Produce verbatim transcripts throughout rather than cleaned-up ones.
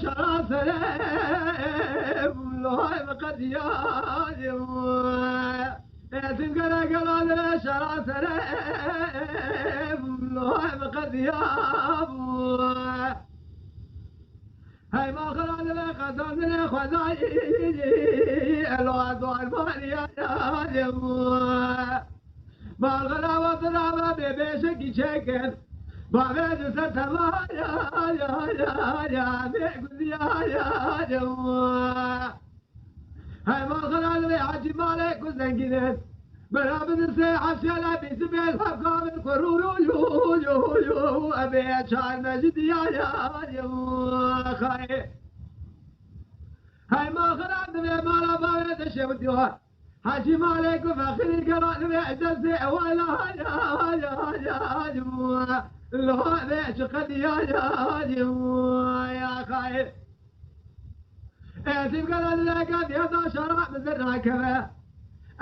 şara serê, lohay bi qediyayê. Êtim gere gela li şara serê, lohay bi qediyayê. Hey ma xira li qezandinê xwezayî, elo ez armaniyayê. Malxera we birava bê bêşekî çêkin. Bavê di ser tema ya, ya, ya, ya, bê guziya ya, ya. Hey malxera li vê hecî malê ku zengîn in. Bira bi di sê heşê le bîsibê hevka min ku rû, rû, yû, yû, yû, ebê çar mecî diya ya, ya, xayê. Hey malxera di vê mala bavê de şewdiyo. Hecî malê ku fexirî gera li vê destê ewa la ya, ya, ya, ya, lo vê çi qedî ya, ya, ya, ya, xayê. Êtîm gera li vê gediya da şara bi zir nakeve.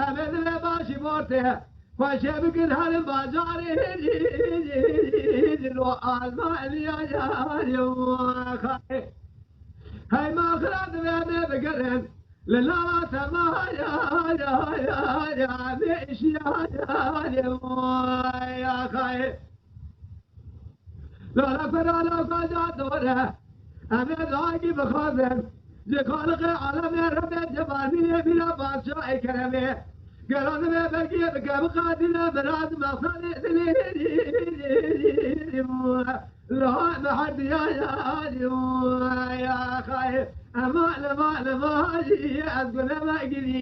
Em ê li vê başî bortê xweşê bikin herin bajarê, lo alma eliya ya, ya, xayê. Hey maxira divê em ê bigerin. Li nava sema ya, ya, ya, ya, vê işî ya, ya, ya, ya, xayê. Lala fera la saca dore. Em ê duayekî bixwazin. Ji Xaliqê alemê Rebê cevaniyê mîra badşahê keremê. Gelo divê belkî bike bi qadîne mirad mexsadê dilê. Lo me hediya ya, ya, ya, xayê. Ema, lema, lema, ez gule me girî.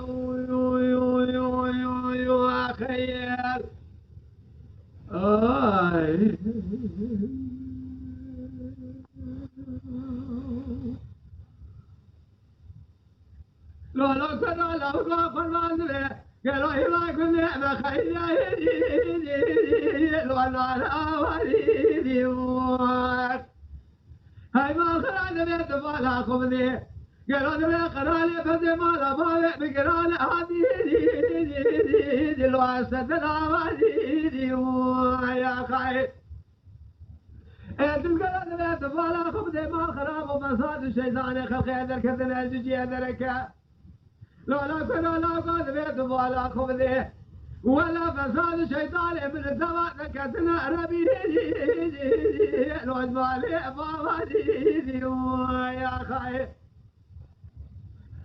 Uy, uy, uy, uy, uy, uy, xeyr. Ay. Lolo kura lawka xurman dibe. Gelo hîva gune me xeyriya hêdî. Lo nara awarî dî war. Hey maxira dibe tu bala xwe bidê. Gelo dibe qiralê bidê mala bavê bi giran hadî. Lo sedin awarî dî war ya xayê. Ê dizgera dibe tu bala xwe bidê ma xirab û fesad û şeytanê xelqê derketine ji cihê dereke. Lala kura lawka dibe tu bala xwe bidê. Wela fesad û şeytanê min li deva derketine erebî. Lojmalê bava dî ya xayê.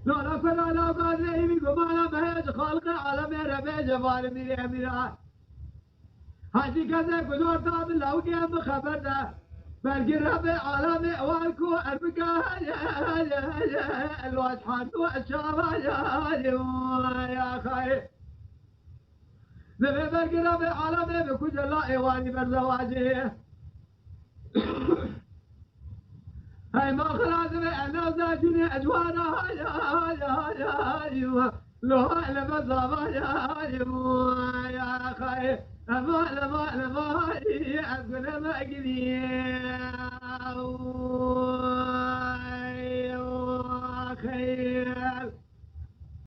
Lala kura lawka dibe îvî gumana me ji xalqê alemê rebe cevalê mîrê emîra. Hacî Gezek bi zor da bi lawikê em bi xeber de. Belkî Rebê alemê wan ku erbika el waj hando çava ya xayê. Divê belkî Rebê alemê bi ku cela êwanî berzewacê. Hey maxira divê enaza cînê ecwara ya ya ya ya. Lo hele me zava ya ya xayê. Ema lema lema ez gune me girî.